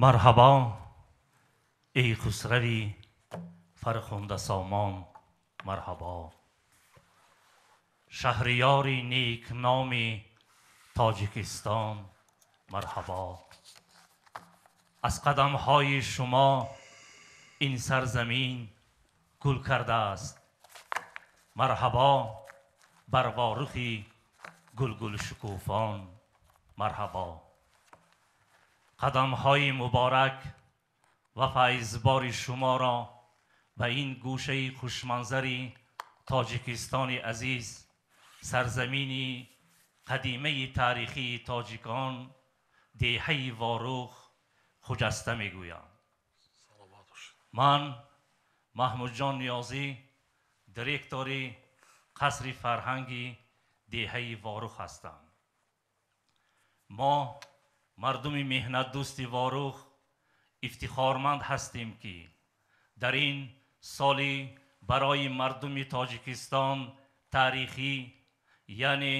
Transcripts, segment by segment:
Марҳабо, эй хусрави фархундасомон, марҳабо. Шаҳриёри некноми Тоҷикистон, марҳабо. Аз қадамҳои шумо ин сарзамин гул кардааст. Марҳабо бар Ворухи гулгул шукуфон, марҳабо. Қадамҳои муборак ва файзбори шуморо ба ин гӯшаи хушманзари Тоҷикистони азиз, сарзамини қадимаи таърихии тоҷикон, деҳаи Ворух хуҷаста мегӯям. Ман Маҳмудҷон Ниёзӣ, директори қасри фарҳанги деҳаи Ворух ҳастам. Мо мардуми меҳнатдӯсти Ворух ифтихорманд ҳастем, ки дар ин соли барои мардуми Тоҷикистон таърихӣ, яъне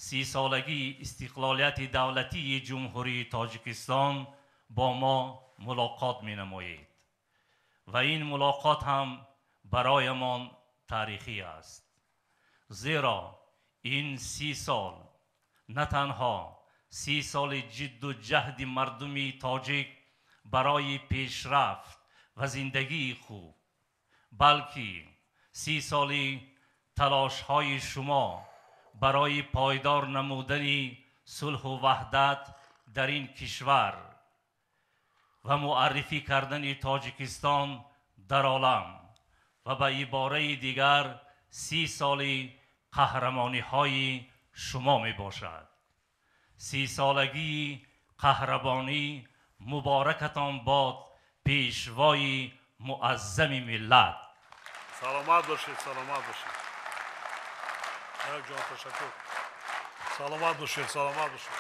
30-солагии истиқлолияти давлатии Ҷумҳурии Тоҷикистон бо мо мулоқот менамоед ва ин мулоқот ҳам бароямон таърихӣ аст. Зеро ин 30 сол на танҳо 30 соли ҷидду ҷаҳди мардуми тоҷик барои пешрафт ва зиндагии хуб, балки 30 соли талошҳои шумо барои пойдор намудани сулҳу ваҳдат дар ин кишвар ва муаррифӣ кардани Тоҷикистон дар олам ва ба ибораи дигар 30 соли қаҳрамониҳои шумо мебошад. 30-солагии қаҳрабонӣ муборакатон бод, пешвои муаззами миллат. Саломат бошед, саломат бошед. Ҷон, ташаккур. Саломат бошед, саломат бошед.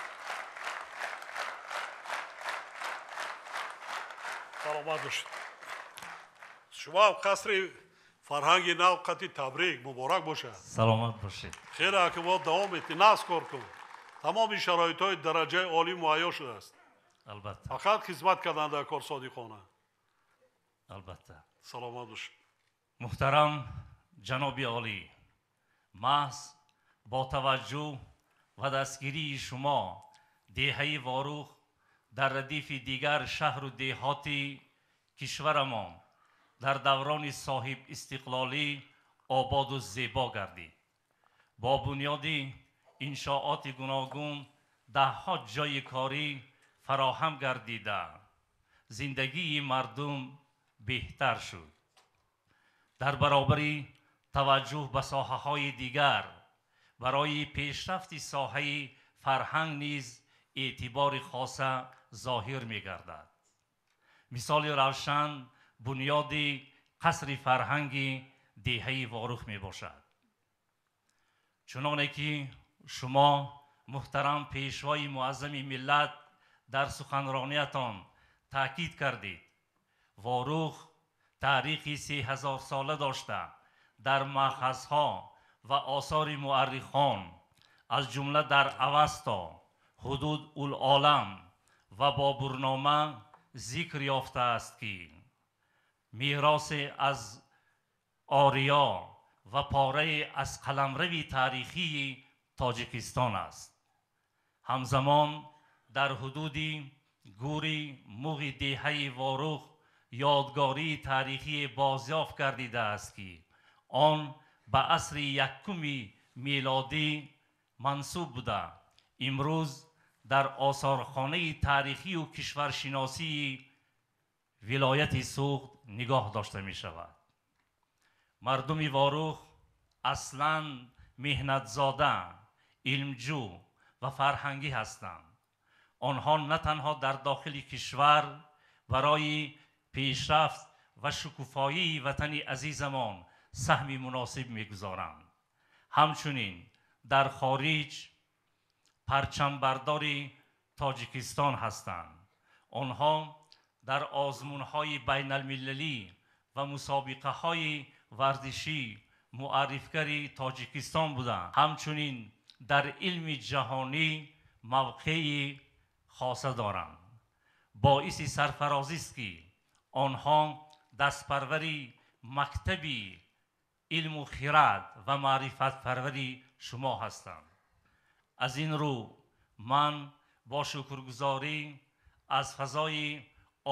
Саломат бошед. Шумо ҳам қасри фарҳанги нав қати табрик, муборак бошад. Саломат бошед. Хеле акибот давом метӣ, нағз кор кун. Тамоми шароитҳои дараҷаи олӣ муҳайё шудааст. Албатта. Фақат хизмат кардан дар кор содиқона. Албатта. Саломат бошед. Муҳтарам ҷаноби олӣ, маҳз бо таваҷҷӯҳ ва дастгирии шумо деҳаи Ворух дар радифи дигар шаҳру деҳоти кишварамон дар даврони соҳиб истиқлолӣ ободу зебо гардид. Бо бунёди иншооти гуногун даҳҳо ҷойи корӣ фароҳам гардида, зиндагии мардум беҳтар шуд. Дар баробари таваҷҷӯҳ ба соҳаҳои дигар барои пешрафти соҳаи фарҳанг низ эътибори хоса зоҳир мегардад. Мисоли равшан бунёди қасри фарҳанги деҳаи Ворух мебошад. Чуноне ки шумо муҳтарам пешвои муаззами миллат дар суханрониятон таъкид кардед, Ворух таърихи 3000-сола дошта, дар маъхазҳо ва осори муаррихон, аз ҷумла дар Авасто, Ҳудуд ул олам ва Бобурнома зикр ёфтааст, ки меросе аз Ориё ва порае аз қаламрави таърихии Тоҷикистон аст. Ҳамзамон дар ҳудуди гӯри муғи деҳаи Ворух ёдгории таърихие бозёфт гардидааст, ки он ба асри якуми милодӣ мансуб буда, имрӯз дар осорхонаи таърихию кишваршиносии вилояти Суғд нигоҳ дошта мешавад. Мардуми Ворух аслан меҳнатзода, илмҷӯ ва фарҳангӣ ҳастанд. Онҳо на танҳо дар дохили кишвар барои пешрафт ва шукуфоии ватани азизамон саҳми муносиб мегузоранд, ҳамчунин дар хориҷ парчамбардори Тоҷикистон ҳастанд. Онҳо дар озмунҳои байналмилалӣ ва мусобиқаҳои варзишӣ муаррифгари Тоҷикистон буданд, ҳамчунин дар илми ҷаҳонӣ мавқеи хоса доранд. Боиси сарфарозист, ки онҳо дастпарвари мактаби илму хирад ва маърифатпарвари шумо ҳастанд. Аз ин рӯ ман бо шукргузорӣ аз фазои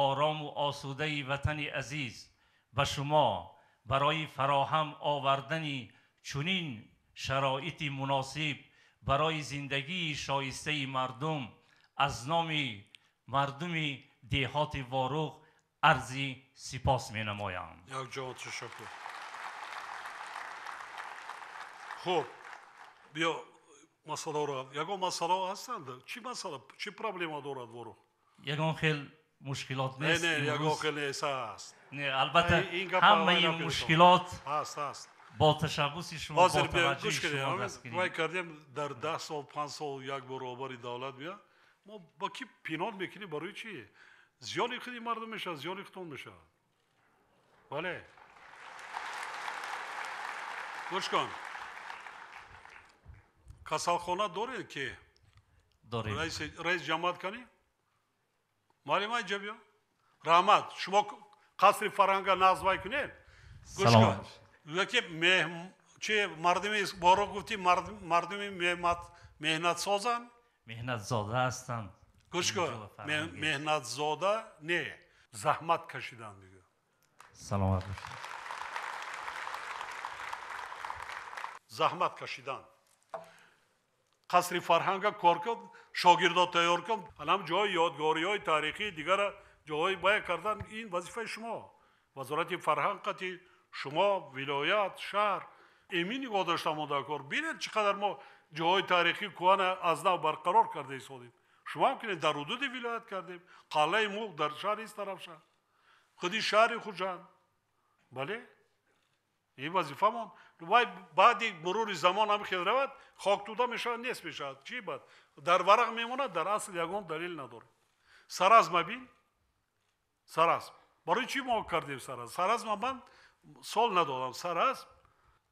орому осудаи ватани азиз ба шумо барои фароҳам овардани чунин шароити муносиб барои зиндагии шоистаи мардум аз номи мардуми деҳоти Ворух арзи сипос менамоям. Якҷоҳон ташаккур. Хуб, биё масъаларо. Ягон масъала ҳастанд? Чӣ масъала, чӣ проблема дорад Ворух? Ягон хел мушкилот нест. Не, ягон хел нест, ҳаст. Не, албатта, ҳамаи мушкилот ҳаст, ҳаст. Бо ташаббуси шумо, бо таваҷҷӯҳи шумо дастгирӣ. Вай кардем, дар 10 сол, 5 сол як бор роҳбари давлат биёд. Мо ба ки пинон мекунем? Барои чӣ? Зиёни худи мардум мешавад, зиёни худтон мешавад. Бале, гӯш кун, касалхона доред ки? Дорем. Раис ҷамоат канӣ, муаллима, инҷа биё. Раҳмат. Шумо қасри фарҳанга назвай кунед. Гӯш кун, яке чи мардуми Ворух гуфти, мардуми меҳнатсозанд. Меҳнатзода ҳастанд. Гӯш кун, меҳнатзода не, заҳмат кашидан мегӯ. Саломат бошед. Заҳмат кашидан. Қасри фарҳанга кор кун, шогирдо тайёр кун, анам ҷои ёдгориҳои таърихии дигара ҷоҳои бая кардан, ин вазифаи шумо, вазорати фарҳанг қати шумо, вилоят, шаҳр эмин нигоҳ дошта монда кор. Бинед, чӣ қадар мо ҷоҳои таърихии кӯҳана аз нав барқарор карда истодем. Шумо ҳам кунед. Дар ҳудуди вилоят кардем, қалъаи Муғ дар шаҳри Истаравшан, худи шаҳри Хуҷанд. Бале, ин вазифамон. Вай баъди мурури замон ҳам хел равад, хоктуда мешавад, нест мешавад. Чӣ бад дар варақ мемонад, дар асл ягон далел надорад. Саразма бин, Саразм барои чӣ мо кардем? Саразм, Саразма ман сол надодам. Саразм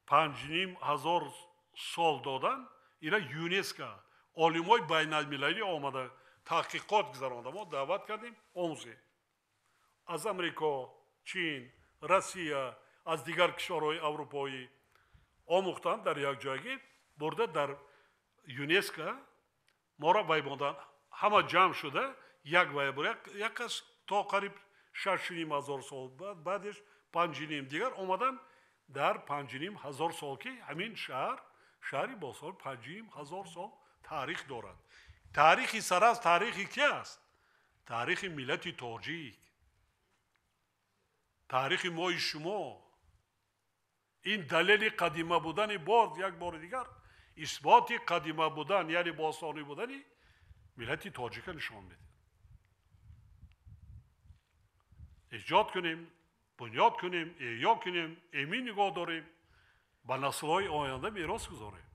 5500 сол додан. Ира ЮНЕСКО, олимои байналмилалӣ омада таҳқиқот гузаронда. Мо даъват кардем, омӯзем. Аз Амрико, Чин, Россия, аз дигар кишварҳои аврупоӣ омӯхтанд, дар якҷоягӣ бурда дар ЮНЕСКО моро вай монданд. Ҳама ҷамъ шуда як вай, як кас то қариб 6500 сол, баъдеш панҷиним дигар омадан, дар 5500 сол, ки ҳамин шаҳр шаҳри бостон 5500 сол таърих дорад. Таърихи Саразм таърихи ки аст? Таърихи миллати тоҷик, таърихи мои шумо. Ин далели қадима будани, бор як бори дигар исботи қадима будан, яъне бостонӣ будани миллати тоҷика нишон медиҳад. Эҷод кунем, бунёд кунем, эҳё кунем, эмин нигоҳ дорем, ба наслҳои оянда мерос гузорем.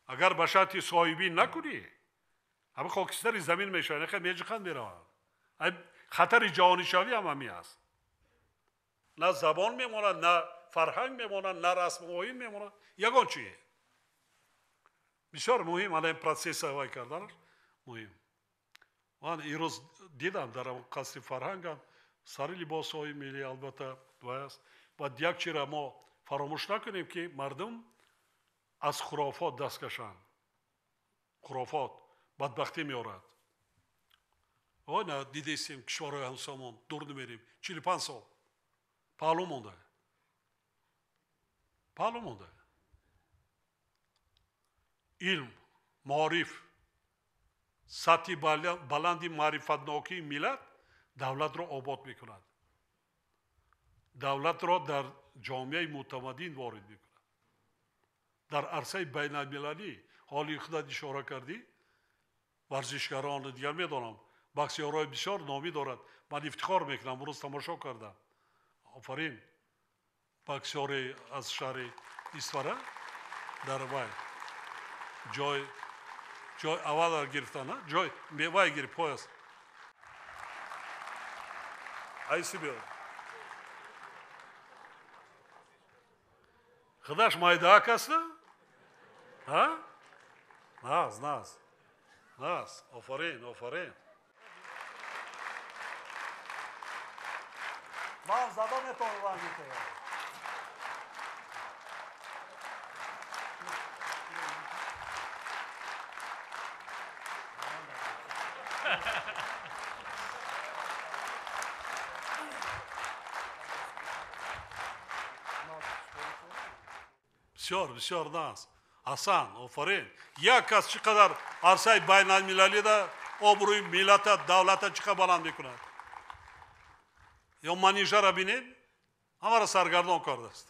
Агар ба шарти соҳибӣ накунӣ, ҳама хокистари замин мешавад, меҷиқанд, мераванд. Хатари ҷаҳонишавӣ ҳам ҳамин аст. На забон мемонад, на фарҳанг мемонад, на расму оин мемонад, ягон чие. Бисёр муҳим ана ин процесса вай карданаш муҳим. Ман ирӯз дидам дар қасри фарҳангам сари либосҳои миллӣ, албатта, вай аст. Баъд як чира мо фаромӯш накунем, ки мардум аз хурофот даст кашанд. Хурофот бадбахтӣ меорад. Ой, на дидестем, кишварҳои ҳамсоямон, дур намерем, 45 сол паҳлӯ монда, паҳлӯ монда. Илм, маориф, сатҳи баланди маърифатнокии миллат давлатро обод мекунад, давлатро дар ҷомеаи мутамаддин ворид мекунад, дар арсаи байналмилалӣ. Ҳоли худат ишора кардӣ, варзишгарони дигар медонам, боксёрҳои бисёр номӣ дорад. Ман ифтихор мекунам, имрӯз тамошо кардам, офарин, боксёре аз шаҳри Исфара дар вай ҷой аввал гирифтан, ҷой вай гирифт, пояс. Айси биё, худаш майдаак аст. Наз, наз, наз, офарин, офарин. Ман зада метавонам ранги туя. Бисёр, бисёр нағз. Ҳасан, офарин. Як кас чӣ қадар арсаи байналмилалида обрӯи миллата, давлата чӣ қадар баланд мекунад. Ё манижара бинед, ҳамаро саргардон кардааст.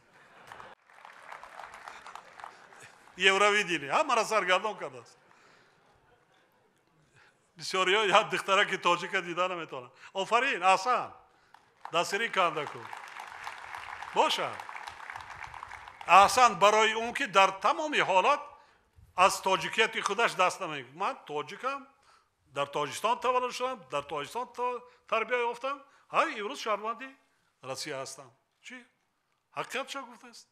Евровидение ҳамаро саргардон кардааст. Бисёриҳо як духтараки тоҷика дида наметавонанд. Офарин, Ҳасан, дастгирӣ карда кун. Бошад. Аҳсан барои он ки дар тамоми ҳолат аз тоҷикияти худаш даст намегирад. Ман тоҷикам, дар Тоҷикистон таваллуд шудам, дар Тоҷикистон тарбия ёфтам, ҳай имрӯз шаҳрванди Россия ҳастам. Чӣ? Ҳақиқатшо гуфтааст.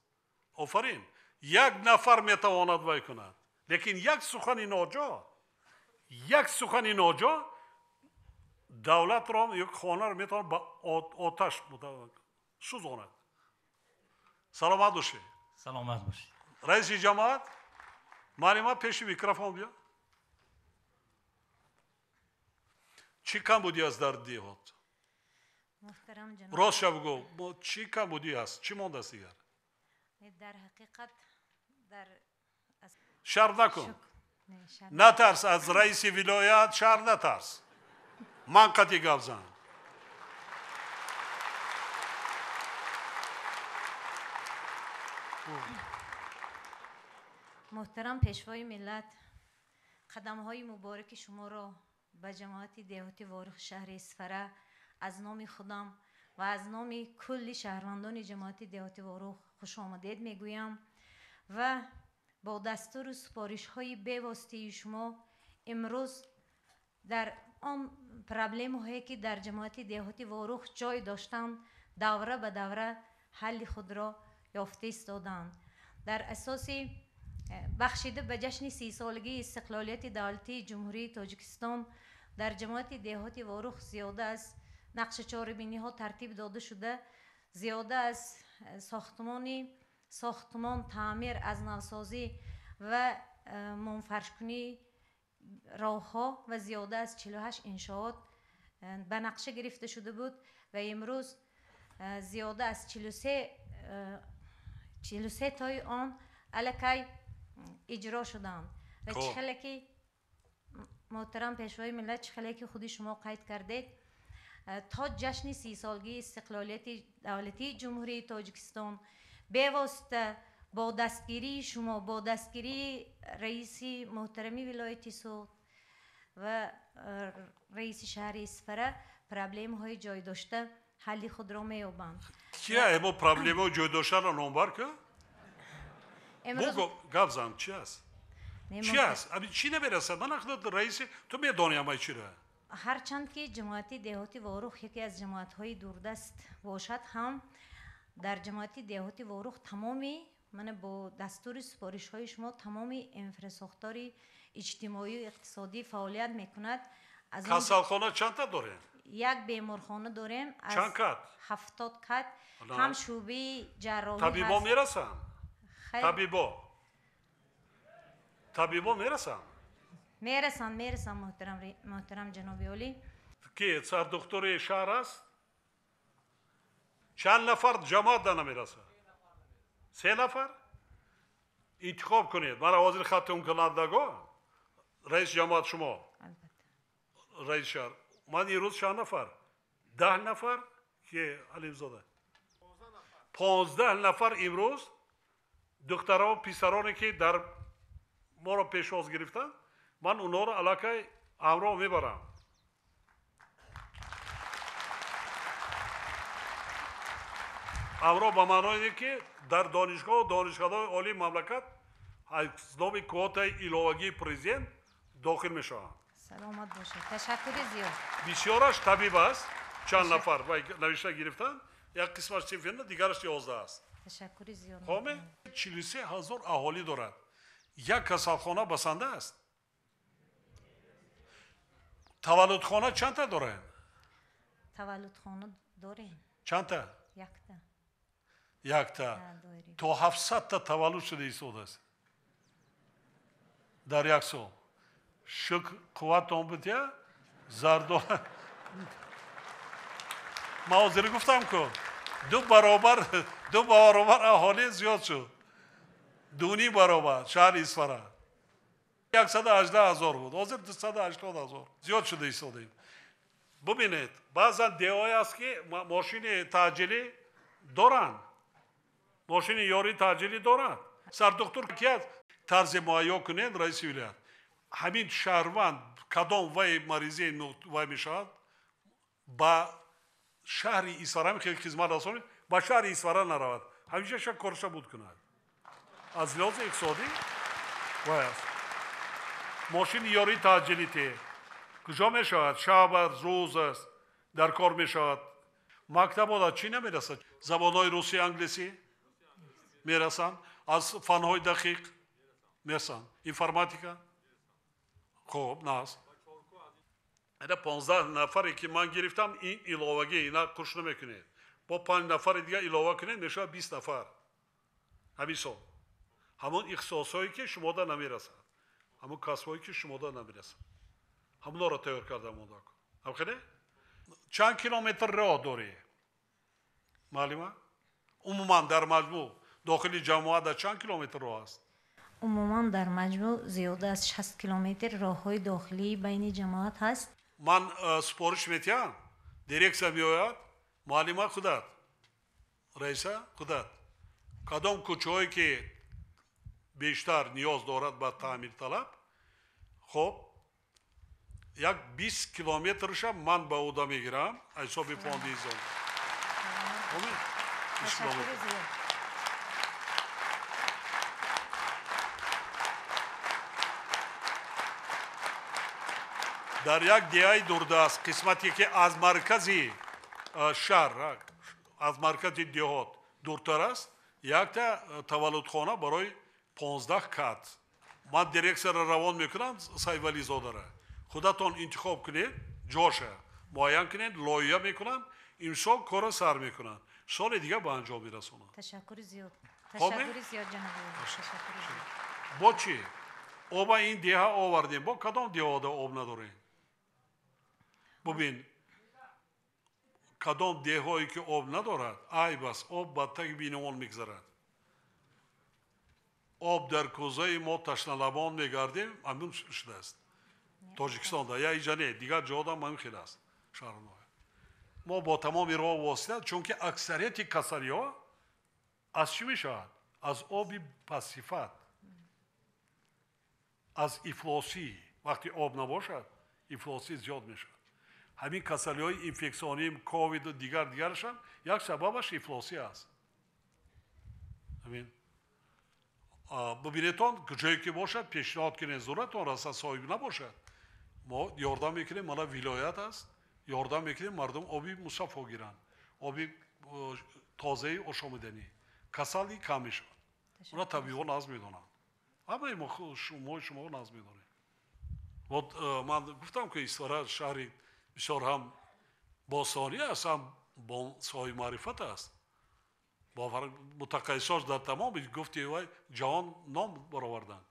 Офарин. Як нафар метавонад вай кунад, лекин як сухани ноҷо, як сухани ноҷо давлатро ё хонаро метавонад ба оташ сӯзонад. Саломат бошед. Саломат бошед. Раиси ҷамоат, муаллима пеши микрофон биё. Чӣ камбудӣ аст дар деҳот? Муҳтарам ҷаноб, ростша бигӯ, чӣ камбудӣ аст? Чӣ мондааст дигар? Дар ҳақиқат дар шарм накун. Натарс аз раиси вилоят, шарм натарс. Ман қатъи гап зан. Муҳтарам пешвои миллат, қадамҳои мубораки шуморо ба ҷамоати деҳоти Ворух шаҳри Исфара аз номи худам ва аз номи кулли шаҳрвандони ҷамоати деҳоти Ворух хушомадед мегӯям ва бо дастуру супоришҳои бевоситаи шумо имрӯз дар он проблемаҳое ки дар ҷамоати деҳоти Ворух ҷой доштанд, давра ба давра ҳалли худро ёфта истоданд. Дар асоси бахшида ба ҷашни 30-солагии истиқлолияти давлатии Ҷумҳурии Тоҷикистон дар ҷамоати деҳоти Ворух зиёда аз нақшачорабиниҳо тартиб дода шуда, зиёда аз сохтмон, таъмир, аз навсозӣ ва мунфаршкунии роҳҳо ва зиёда аз 48 иншоот ба нақша гирифта шуда буд ва имрӯз зиёда аз 43 тои он аллакай иҷро шуданд. Ва чӣ хеле ки муҳтарам пешвои миллат, чӣ хеле ки худи шумо қайд кардед, то ҷашни 30-солагии истиқлолияти давлатии Ҷумҳурии Тоҷикистон бевосита бо дастгирии шумо, бо дастгирии раиси муҳтарами вилояти Суғд ва раиси шаҳри Исфара проблемаҳои ҷойдошта ҳалли худро меёбанд. Кия эмо проблемаҳои ҷойдоштаро номбар кар? Бугӯ, гап зан, чи аст? Чи аст? Аби чӣ намерасад? Ман ахло раиси, ту медонӣ ҳамаи чиро. Ҳарчанд ки ҷамоати деҳоти Ворух яке аз ҷамоатҳои дурдаст бошад ҳам, дар ҷамоати деҳоти Ворух тамоми мана бо дастури супоришҳои шумо тамоми инфрасохтори иҷтимоию иқтисодӣ фаъолият мекунад. Касалхона чандта дорем? Як беморхона дорем аз чанд кат? 70 кат. Ҳам шӯъбаи ҷарроҳӣ. Табибо мерасанд? Табибо? Табибо мерасанд? Мерасанд, мерасанд, муҳтарам ҷаноби олӣ. Ки сардухтури шаҳр аст? Чанд нафар ҷамоат да намерасад? 3 нафар? Интихоб кунед. Мана ҳозир хатмкунандаго, раиси ҷамоат шумо, раиси шаҳр. Ман имрӯз чанд нафар? 10 нафар ки Алимзода? 15 нафар имрӯз духтаро, писароне ки дар моро пешвоз гирифтанд, ман онҳоро аллакай ҳамроҳ мебарам. Ҳамроҳ ба маъное ки дар донишгоҳу донишкадаҳои олии мамлакат аз номи квотаи иловагии президент дохил мешаванд. Саломат бошед. Ташаккури зиёд. Бисёраш табиб аст, чанд нафар навишта гирифтанд, як қисмаш синфи дигараш 11 аст. Ташаккури зиёд. Хоме 43 ҳазор аҳолӣ дорад. Як касалхона басанда аст. Таваллудхона чандта дорем? Таваллудхона дорем. Чандта? Якта. Якта. То 700 та таваллуд шуда истодааст дар як сол. Шукр, қувватон бидия, зардо. Ман ҳозир гуфтам ку, ду баробар аҳолӣ зиёд шуд. 2.5 баробар шаҳри Исфара. 118 000 буд, ҳозир 280 000 зиёд шуда истодаем. Бубинед, баъзан деҳое аст ки мошини таъҷилӣ доранд, мошини ёрии таъҷилӣ доранд. Сардухтур ки аст, тарзи муайё кунед, раиси вилоят. Ҳамин шаҳрванд кадом вай маризии вай мешавад, ба шаҳри Исфара хеле хизмат расонед, ба шаҳри Исфара наравад, ҳамеша ша корша буд кунад. Аз лиҳози иқтисодӣ вай аст. Мошини ёрии таъҷилӣ те куҷо мешавад? Шаб аст, рӯз аст, дар кор мешавад. Мактабода чӣ намерасад? Забонҳои русӣ, англисӣ мерасанд, аз фанҳои дақиқ мерасанд, информатика хуб наст. Ина 15 нафаре ки ман гирифтам, ин иловагӣ, ина куш намекунед. Бо 5 нафари дигар илова кунед, мешавад 20 нафар. Ҳамин сол. Ҳамон ихтисосҳое ки шумода намерасад, ҳамон касбҳое ки шумода намерасад, ҳамонро тайёр карда монда. Ҳамхеле? Чанд километр роҳ дорӣ, муаллима? Умуман дар маҷмӯъ дохили ҷамоат дар чанд километр роҳ аст? Умуман дар маҷмӯъ зиёда аз 60 километр роҳҳои дохилии байни ҷамоат ҳаст. Ман супориш метиҳам, дирексия меояд, муаллима худат, раиса худат. Кадом кӯчаҳое ки бештар ниёз дорад ба таъмирталаб, хоб, як 20 километрша ман ба уда мегирам аз ҳисоби фонди изом. 20 километр. Дар як деҳаи дурдаст, қисмате ки аз маркази шаҳр, аз маркази деҳот дуртар аст, якта таваллудхона барои 15 кат. Ман дирексияро равон мекунам Сайвализодаро. Худатон интихоб кунед, ҷоша муайян кунед, лоиҳа мекунанд, имсол корро сар мекунанд, соли дигар ба анҷом мерасонанд. Ташаккури зиёд. Ташаккури зиёд, ҷаноби олӣ. Ташаккури зиёд. Бо чӣ? Оба ин деҳа овардем, бо кадом деҳода об надорем? Бубин, кадом деҳое ки об надорад, айб аст, об ба таги биномон мегзарад. Об дар кӯзаи мо ташналабон мегардем, ҳамин шудааст. Тоҷикистонда, я иҷа не, дигар ҷода ҳам ҳамин хел аст шаҳрҳо. Мо бо тамоми роҳ восита, чунки аксарияти касалиҳо аз чӣ мешавад? Аз оби пастсифат, аз ифлосӣ. Вақте об набошад, ифлосӣ зиёд мешавад. Ҳамин касалиҳои инфексионӣ, ковиду дигар дигарашам як сабабаш ифлосӣ аст. Ҳамин бубинедтон, ҷое ки бошад, пешниҳод кунед, зуратон раса соҳиб набошад, мо ёрдам мекунем, мана вилоят аст, ёрдам мекунем, мардум оби мусаффо гиранд, оби тозаи ошомиданӣ, касалӣ кам мешавад. Уна табибон нағз медонанд, ҳамаи мо шумо нағз медонем. Вот ман гуфтам ки Исфара шаҳри бисёр ҳам бостонӣ аст, ҳам соҳиби маърифат аст. Мутақайсош дар тамоми гуфти вай ҷаҳон ном бароварданд,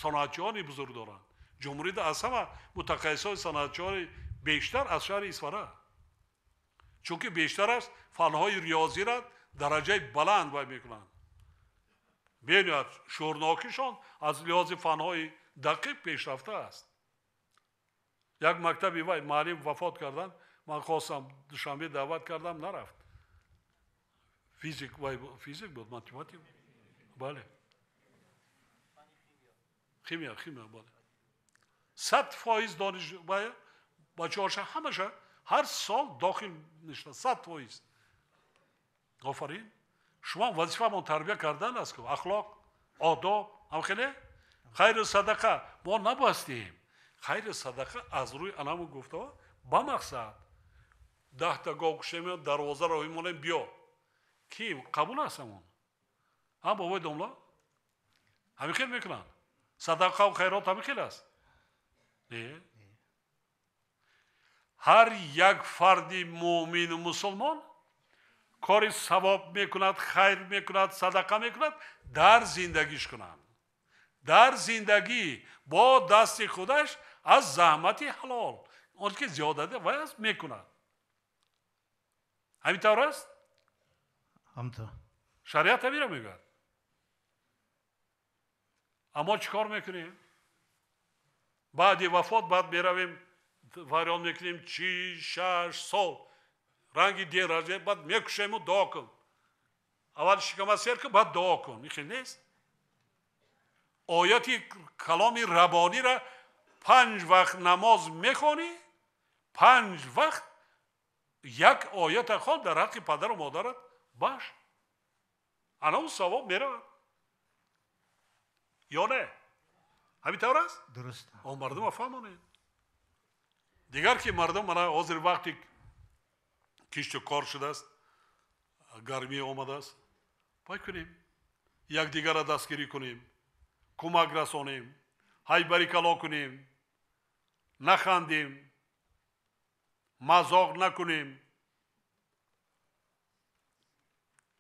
саноатчиёни бузург доранд. Ҷумҳурида аз ҳама мутақайсои саноатчиёни бештар аз шаҳри Исфара, чунки бештар аст фанҳои риёзиро дараҷаи баланд вай мекунанд. Бениҳоят шӯрнокишон аз лиҳози фанҳои дақиқ пешрафта аст. Як мактаби вай муаллим вафот карданд, ман хостам Душанбе даъват кардам, нарафт. Физик, вай физик буд, математик. Бале. Химия, бале. 100% дониш вай бачаҳоша ҳамаша ҳар сол дохил мешавад, 100%. Офарин. Шумо вазифамон тарбия кардан аст, ахлоқ, одоб, ҳамхеле? Хайру садақа мо набастем. Хайру садақа аз рӯи анаму гуфтаҳо ба мақсад. 10 гов кушем, дарвозаро мемонем, биё. Ки қабул аст ҳамон? Ҳам бобои домла? Ҳамин хел мекунанд. Садақаву хайрот ҳамин хел аст? Не. Ҳар як фарди муъмину мусулмон кори савоб мекунад, хайр мекунад, садақа мекунад, дар зиндагиш кунад. Дар зиндагӣ бо дасти худаш аз заҳмати ҳалол, он ки зиёда вай аст мекунад. Ҳамин тавр аст? Ҳамто. Шариат ҳаминро мегӯяд. Аммо чӣ кор мекунем? Баъди вафот баъд меравем, вайрон мекунем 6 сол. Ранги дин раҷа баъд мекушему дуо кун. Аввал шикама сер кун, баъд дуо кун. Ин хел нест. Ояти каломи рабонира 5 вақт намоз мехонӣ, 5 вақт як оята хон дар ҳаққи падару модарат баш. Ана он савоб меравад. Ё не? Ҳамин тавр аст? Дуруст. Он мардума фаҳмонед. Дигар ки мардум мана ҳозир вақти кишту кор шудааст, гармӣ омадааст, пай кунем, якдигарро дастгирӣ кунем, кӯмак расонем, ҳайбарикало кунем, нахандем, мазоқ накунем.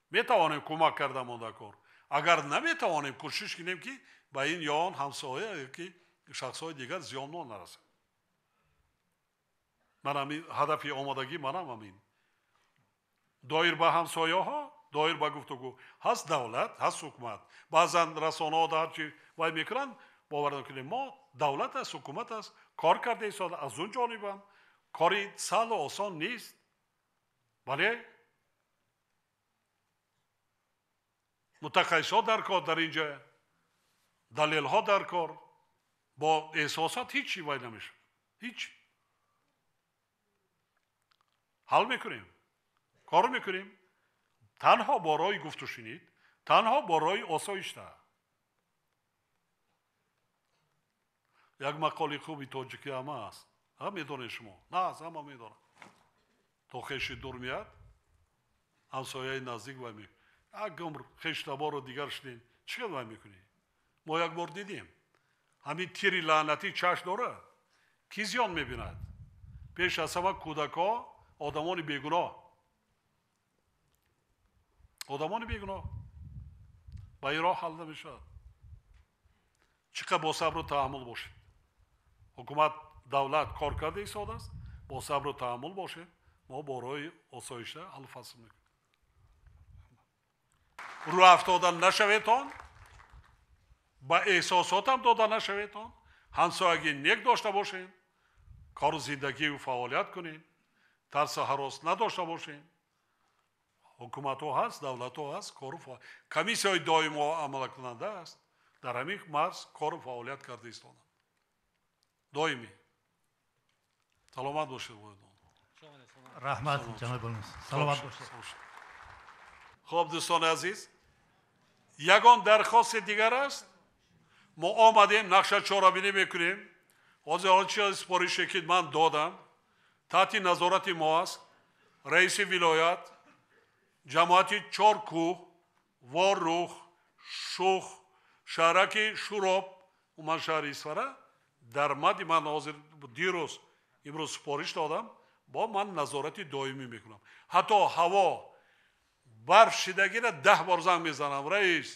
Метавонем кӯмак карда монда кор. Агар наметавонем, кӯшиш кунем ки ба ин ё он ҳамсоя ё ки шахсҳои дигар зиённон нарасем. Ман ҳамин ҳадафи омодагӣ манам ҳамин. Доир ба ҳамсояҳо, доир ба гуфтугӯ. Ҳаст давлат, ҳаст ҳукумат. Баъзан расонаҳо дар ҳарчи вай мекунанд, бовар накунем. Мо давлат аст, ҳукумат аст, кор карда истода. Аз он ҷонибам кори саҳлу осон нест. Бале, мутахассисҳо дар кор дар инҷа, далелҳо дар кор. Бо эҳсосот ҳеҷ чи вай намешавад. Ҳеҷ. Ҳал мекунем, кор мекунем. Танҳо бо роҳи гуфтушунид, танҳо бо роҳи осоишта. Як мақоли хуби тоҷикӣ ҳама аст. Ҳа, медонед шумо? На, аз ҳама медонам. То хеши дур меяд, ҳамсояи наздик вай мекунад. Як умр хештабору дигар шудем, чӣ қадр вай мекунӣ? Мо як бор дидем. Ҳамин тири лаънатӣ чашм дорад. Кӣ зиён мебинад? Пеш аз ҳама кӯдакҳо, одамони бегуноҳ. Одамони бегуноҳ. Ба ин роҳ ҳал намешавад. Чӣ қадр бо сабру таҳаммул бошед. Ҳукумат, давлат кор карда истодааст, бо сабру таҳаммул бошед. Мо бо роҳи осоишта ҳаллу фасл мекунем. Рӯ афтода нашаведтон, ба эҳсосотам дода нашаведтон, ҳамсоягӣ нек дошта бошед, кору зиндагию фаъолият кунед, тарсу ҳарос надошта бошед. Ҳукуматҳо ҳаст, давлатҳо ҳаст, кору комиссияҳои доимо амалкунанда аст. Дар ҳамин марз кору фаъолият карда истоданд. Доимӣ. Саломат бошед. Раҳмат, ҷаноби олӣ. Саломат бошед. Хоб, дӯстони азиз, ягон дархости дигар аст? Мо омадем, нақша чорабинӣ мекунем. Ҳозир он чи супорише ки ман додам, таҳти назорати мо аст. Раиси вилоят, ҷамоати Чоркӯҳ, Ворух, Шух, шаҳраки Шуроб, уман шаҳри Исфара, дар мади ман ҳозир дирӯз имрӯз супориш додам, бо ман назорати доимӣ мекунам. Ҳатто ҳаво барф шидагира 10 бор занг мезанам. Раис,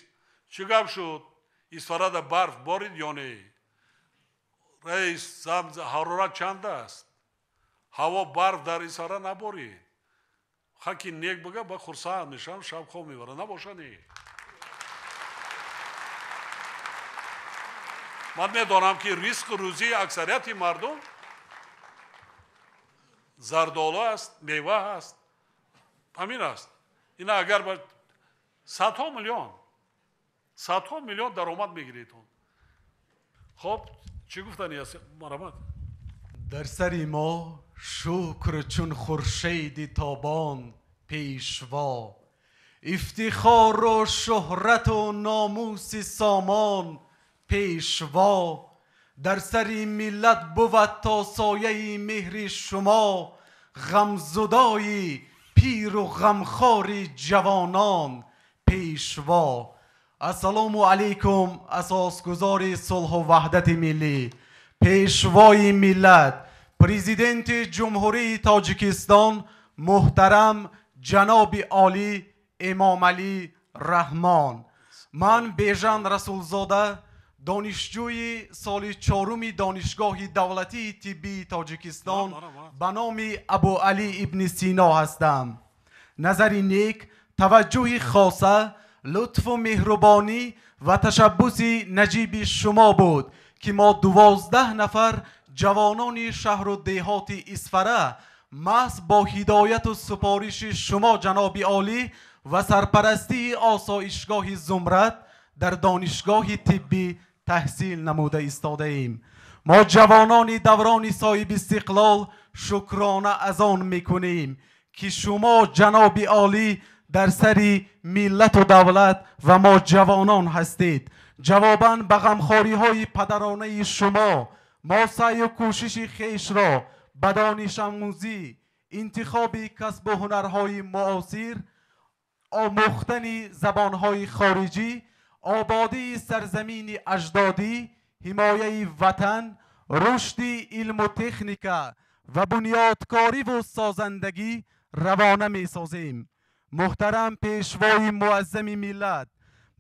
чӣ гап шуд? Исфарада барф борид ё не? Раис, ҳарорат чанд аст? Ҳаво барф дар Исфара наборид. Хаки нек бага, ба хурсанд мешавам, шаб хоб мебарам. Набоша не. Ман медонам ки ризқу рӯзии аксарияти мардум зардолу аст, мева аст, ҳамин аст. Ина агар ба садҳо миллион даромад мегиред он. Хоб, чӣ гуфтани аст, марҳамат? Дар сари мо шукр чун хуршеди тобон пешво, ифтихору шӯҳрату номуси сомон пешво. Дар сари миллат бувад то сояи меҳри шумо, ғамзудои пиру ғамхори ҷавонон пешво. Ассалому алайкум, асосгузори сулҳу ваҳдати миллӣ, пешвои миллат, президенти Ҷумҳурии Тоҷикистон муҳтарам Ҷаноби Олӣ Эмомалӣ Раҳмон. Ман Бежан Расулзода, донишҷӯи соли чоруми Донишгоҳи давлатии тиббии Тоҷикистон ба номи Абуалӣ ибни Сино ҳастам. Назари нек, таваҷҷӯҳи хоса, лутфу меҳрубонӣ ва ташаббуси наҷиби шумо буд, ки мо 12 нафар ҷавонони шаҳру деҳоти Исфара маҳз бо ҳидояту супориши шумо, ҷаноби олӣ, ва сарпарастии осоишгоҳи Зумрад дар донишгоҳи тиббӣ таҳсил намуда истодаем. Мо ҷавонони даврони соҳибистиқлол шукрона аз он мекунем, ки шумо, ҷаноби олӣ, дар сари миллату давлат ва мо ҷавонон ҳастед. Ҷавобан ба ғамхориҳои падаронаи шумо мо саъю кӯшиши хешро ба донишомӯзӣ, интихоби касбу ҳунарҳои муосир, омӯхтани забонҳои хориҷӣ, ободии сарзамини аҷдодӣ, ҳимояи ватан, рушди илму техника ва бунёдкориву созандагӣ равона месозем. Муҳтарам Пешвои Муаззами миллат,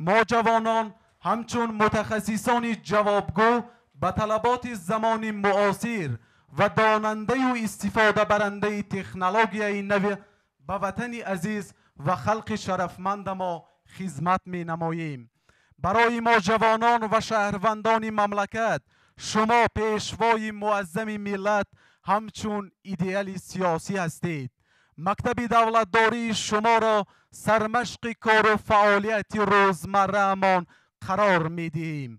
мо ҷавонон ҳамчун мутахассисони ҷавобгӯ ба талаботи замони муосир ва донандаю истифодабарандаи технологияи нав ба ватани азиз ва халқи шарафмандамо хизмат менамоем. Барои мо ҷавонон ва шаҳрвандони мамлакат шумо, Пешвои Муаззами миллат, ҳамчун идеали сиёсӣ ҳастед. Мактаби давлатдории шуморо сармашқи кору фаъолияти рӯзмарраамон қарор медиҳем.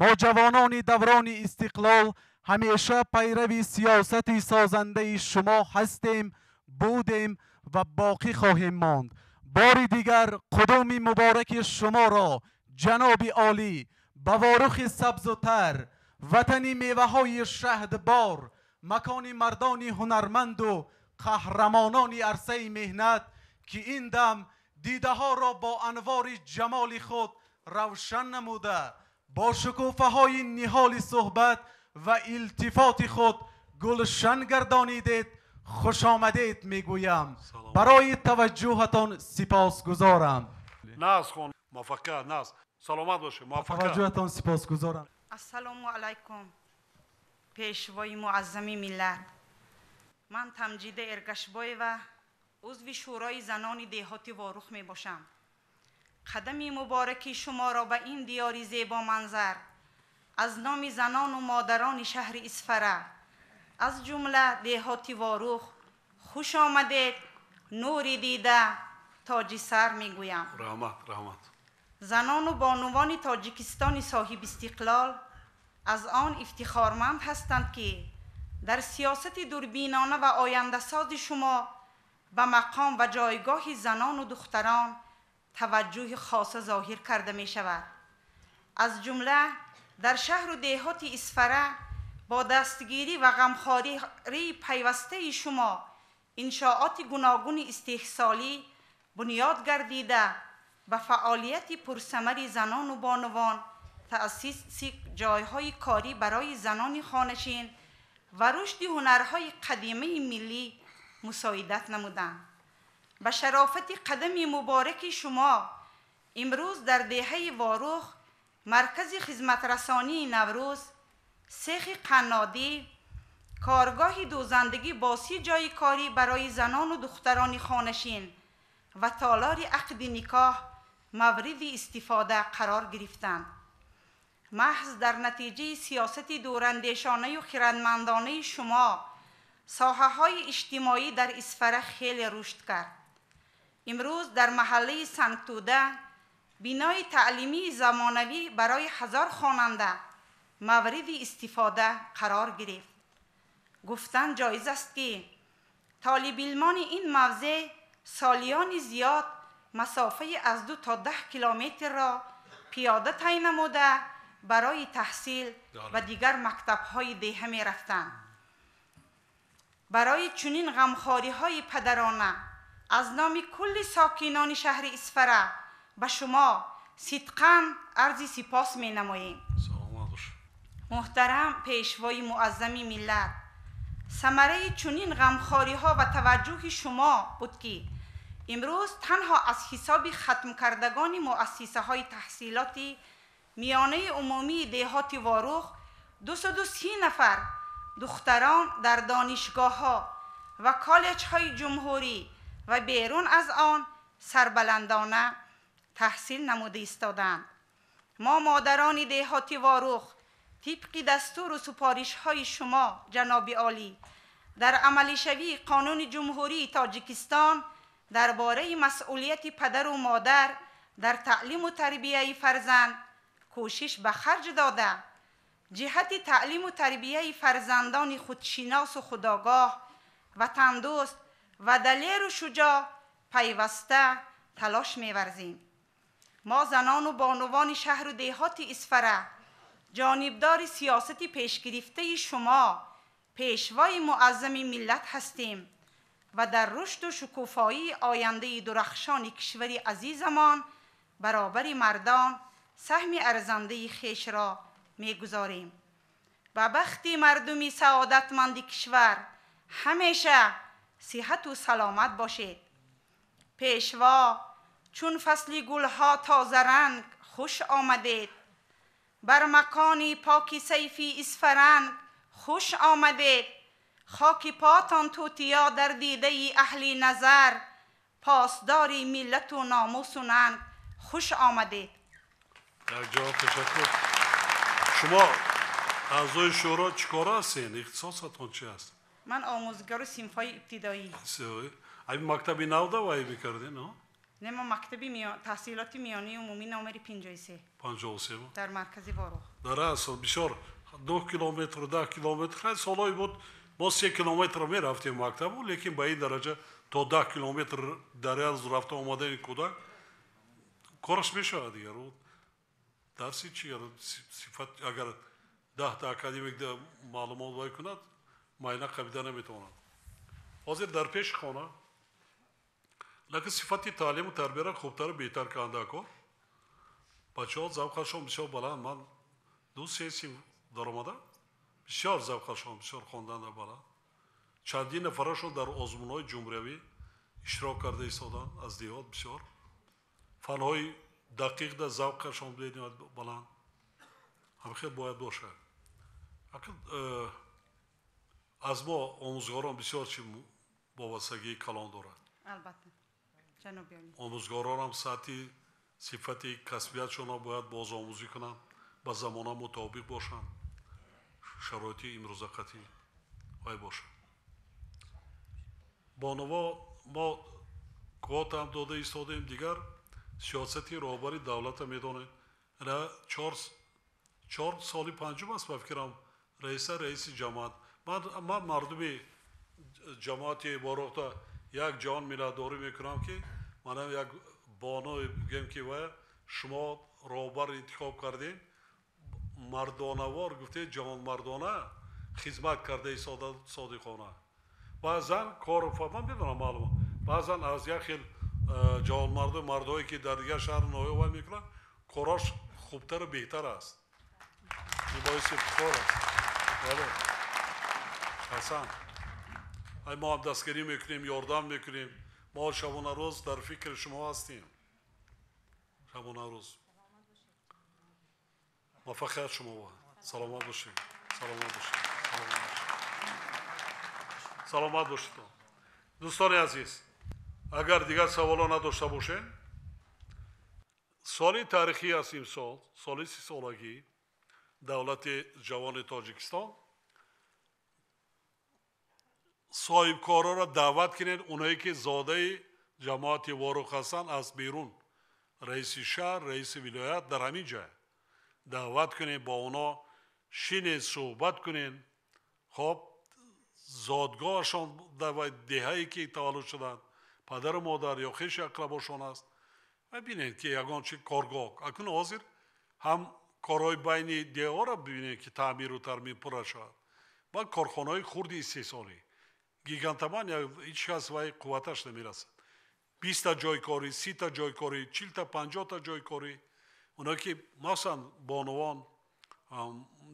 Мо ҷавонони даврони истиқлол ҳамеша пайрави сиёсати созандаи шумо ҳастем, будем ва боқӣ хоҳем монд. Бори дигар қудуми мубораки шуморо, ҷаноби олӣ, ба Ворухи сабзу тар, ватани меваҳои шаҳдбор, макони мардони ҳунарманду қаҳрамонони арсаи меҳнат, ки ин дам дидаҳоро бо анвори ҷамоли худ равшан намуда, бо шукуфаҳои ниҳоли суҳбат ва илтифоти худ гулшан гардонидед, хушомадед мегӯям. Барои таваҷҷӯҳатон сипосгузорам. Наз хон, муваффақият, наз. Саломат бошед, муваффақият. Таваҷҷӯҳатон сипосгузорам. Ассалому алайкум, Пешвои Муаззами миллат. Ман Тамҷида Эргашбоева, узви Шӯрои занони деҳоти Ворух мебошам. Қадами мубораки шуморо ба ин диёри зебоманзар аз номи занону модарони шаҳри Исфара, аз ҷумла деҳоти Ворух, хуш омадед, нури дида, тоҷи сар мегӯям. Раҳмат, раҳмат. Занону бонувони Тоҷикистони соҳибистиқлол аз он ифтихорманд ҳастанд, ки дар сиёсати дурбинона ва ояндасози шумо ба мақом ва ҷойгоҳи занону духтарон таваҷҷӯҳи хоса зоҳир карда мешавад. Аз ҷумла дар шаҳру деҳоти Исфара бо дастгирӣ ва ғамхории пайвастаи шумо иншооти гуногуни истеҳсолӣ бунёд гардида, ба фаъолияти пурсамари занону бонувон, таъсиси ҷойҳои корӣ барои занони хонашин ва рушди ҳунарҳои қадимаи миллӣ мусоидат намуданд. Ба шарофати қадами мубораки шумо имрӯз дар деҳаи Ворух маркази хизматрасонии Наврӯз, сехи қаннодӣ, коргоҳи дӯзандагӣ бо 30 ҷойи корӣ барои занону духтарони хонашин ва толори ақди никоҳ мавриди истифода қарор гирифтанд. Маҳз дар натиҷаи сиёсати дурандешонаю хирадмандонаи шумо соҳаҳои иҷтимоӣ дар Исфара хеле рушд кард. Имрӯз дар маҳаллаи Сангтӯда бинои таълимии замонавӣ барои 1000 хонанда мавриди истифода қарор гирифт. Гуфтан ҷоиз аст, ки толибилмони ин мавзеъ солиёни зиёд масофаи аз 2 то 10 километрро пиёда тай намуда барои таҳсил ба дигар мактабҳои деҳа мерафтанд. Барои чунин ғамхориҳои падарона аз номи кулли сокинони шаҳри Исфара ба шумо сидқан арзи сипос менамоем. Муҳтарам Пешвои Муаззами миллат, самараи чунин ғамхориҳо ва таваҷҷӯҳи шумо буд, ки Имрӯз танҳо аз ҳисоби хатмкардагони муассисаҳои таҳсилоти миёнаи умумии деҳоти Ворух 230 нафар духтарон дар донишгоҳҳо ва коллеҷҳои ҷумҳурӣ ва берун аз он сарбаландона таҳсил намуда истодаанд. Мо модарони деҳоти Ворух тибқи дастуру супоришҳои шумо, ҷаноби олӣ, дар амалишавии қонуни Ҷумҳурии Тоҷикистон дар бораи масъулияти падару модар дар таълиму тарбияи фарзанд кӯшиш ба харҷ дода, ҷиҳати таълиму тарбияи фарзандони худшиносу худогоҳ, ватандӯст ва далеру шуҷоъ пайваста талош меварзем. Мо занону бонувони шаҳру деҳоти Исфара ҷонибдори сиёсати пешгирифтаи шумо, пешвои муаззами миллат ҳастем ва дар рушду шукуфоии ояндаи дурахшони кишвари азизамон баробари мардон саҳми арзандаи хешро мегузорем. Ба бахти мардуми саодатманди кишвар ҳамеша сиҳату саломат бошед. Пешво, чун фасли гулҳо тозаранг хуш омадед, бар макони поки сайфи Исфаранг хуш омадед. Хоки потон тутиё дар дидаи аҳли назар, посдори миллату номусу нанг хуш омадед. Як ҷавоб, ташаккур. Шумо аъзои шӯро чӣ кора ҳастед? Ихтисосатон чи аст? Ман омӯзгари синфҳои ибтидоӣ. Ами мактаби нав давай мекардед, но? Не, мо мактаби таҳсилоти миёнаи умумӣ номери 53. 53? Дар маркази Ворух. Дар асл бисёр 2 километр, 10 километр, хай солҳое буд, мо 3 километр мерафтем мактабу, лекин ба ин дараҷа то 10 километр дар як рӯз рафта омадани кӯдак кораш мешавад дигар. Дарси чи сифат агар 10та академик маълумот вай кунад, майна қабида наметавонад. Ҳозир дар пеши хона, лекин сифати таълиму тарбияро хубтару беҳтар карда кор. Бачаҳо завқашон бисёр баланд. Ман 2-3 синф даромада, бисёр завқашон, бисёр хонданда баланд. Чандин нафарашон дар озмунҳои ҷумҳуриявӣ иштирок карда истоданд аз деҳот бисёр. Фанҳои дақиқ да завқашон баланд. Ҳамин хел бояд бошад. Аз мо омӯзгорон бисёр чи вобастагии калон дорад. Албатта. Ҷаноби олӣ. Омӯзгоронам сатҳи сифати касбиятшонро бояд бозомӯзӣ кунанд, ба замона мутобиқ бошанд, шароити имрӯза қатъӣ вай бошад. Бонуво мо квотаам дода истодем, дигар сиёсати роҳбари давлата медонед. 4 соли панҷум аст ба фикрам раиси ҷамоат. Ман мардуми ҷамоати Ворухта як ҷаҳон миллатдорӣ мекунам, ки манам як боно бигӯем, ки ва шумо роҳбар интихоб кардем, мардонавор гуфтед, ҷавонмардона хизмат карда содиқона. Баъзан кору ман медонам маълум, баъзан аз як хел ҷавонмарду мардое ки дар дигар шаҳру ноҳия вай мекунанд, корош хубтару беҳтар аст. Ин боиси ифтихор аст. Бале, ҳасан, ай мо ҳам дастгирӣ мекунем, ёрдам мекунем. Мо шабонарӯз дар фикри шумо ҳастем. Шабонарӯз муваффақият шумо бод. Саломат бошед, саломат бошед, саломат бошед. Дӯстони азиз, агар дигар саволо надошта бошем, соли таърихӣ аст имсол, соли 30-солагии давлати ҷавони Тоҷикистон. Соҳибкорҳоро даъват кунед, оное ки зодаи ҷамоати Ворух ҳастанд аз берун, раиси шаҳр, раиси вилоят дар ҳамин ҷай даъват кунед, бо онҳо шинед, суҳбат кунед. Хоб, зодгоҳашон дар деҳае ки таваллуд шуданд, падару модар ё хеши ақрабошон аст, ва бинед ки ягон чи коргоҳ акнун ҳозир ҳам корҳои байни деҳаҳоро бибинед ки таъмиру тармим пурра шавад, баъд корхонаҳои хурди истеҳсолӣ гигантаман ҳеҷ кас вай қувваташ намерасад. 20та ҷойкорӣ, 30та ҷойкорӣ, 40та, 50та ҷойкорӣ, оное ки масалан бонувон,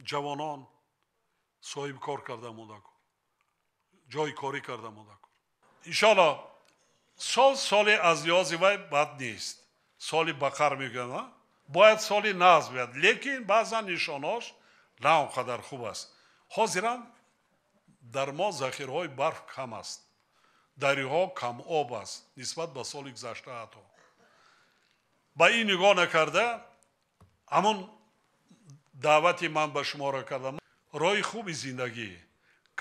ҷавонон соҳибкор карда монда кор, ҷойкорӣ карда монда кор. Иншоалло Сол соли аз лиҳози вай бад нест. Соли бақар мегӯям, бояд соли нағз биёяд, лекин баъзан нишонаҳош на он қадар хуб аст. Ҳозирам дар мо захираҳои барф кам аст, дарёҳо кам об аст нисбат ба соли гузашта ҳатто. Ба ин нигоҳ накарда, ҳамон даъвати ман ба шуморо кардам. Роҳи хуби зиндагӣ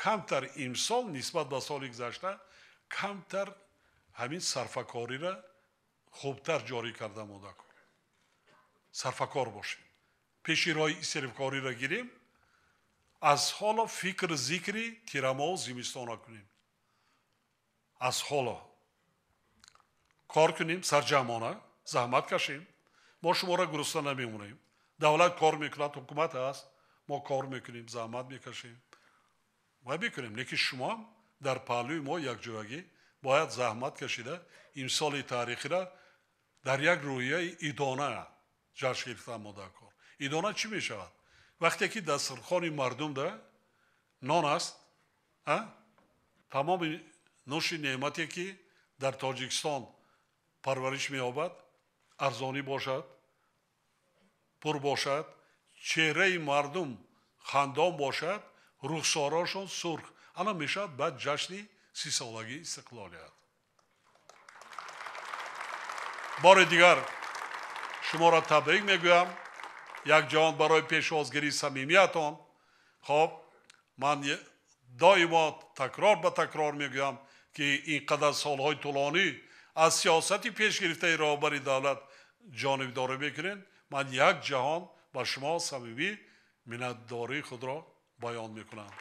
камтар имсол нисбат ба соли гузашта камтар ҳамин сарфакориро хубтар ҷорӣ карда монда кор. Сарфакор бошем. Пеши роҳи исрофкориро гирем, аз ҳоло фикр зикри тирамоҳу зимистона кунем. Аз ҳоло кор кунем, сарҷамъона, заҳмат кашем. Мо шуморо гурусна намемонем. Давлат кор мекунад, ҳукумат ҳаст, мо кор мекунем, заҳмат мекашем ва мекунем. Лекин шумо дар паҳлӯи мо якҷоягӣ бояд заҳмат кашида имсоли таърихиро дар як рӯҳияи идона ҷашн гирифтан монда кор. Идона чӣ мешавад? Вақте ки дастархони мардумда нон аст, тамоми нӯши неъмате ки дар Тоҷикистон парвариш меёбад, арзонӣ бошад, пур бошад, чеҳраи мардум хандон бошад, рухсорашон сурх. Ана мешавад баъд ҷашни 30-солагии истиқлолият. Бори дигар шуморо табрик мегӯям. Як ҷаҳон барои пешвозгирии самимиятон. Хоб, ман доимо такрор ба такрор мегӯям ки ин қадар солҳои тӯлонӣ аз сиёсати пешгирифтаи роҳбари давлат ҷонибдорӣ мекунед. Ман як ҷаҳон ба шумо самимӣ миннатдории худро баён мекунам.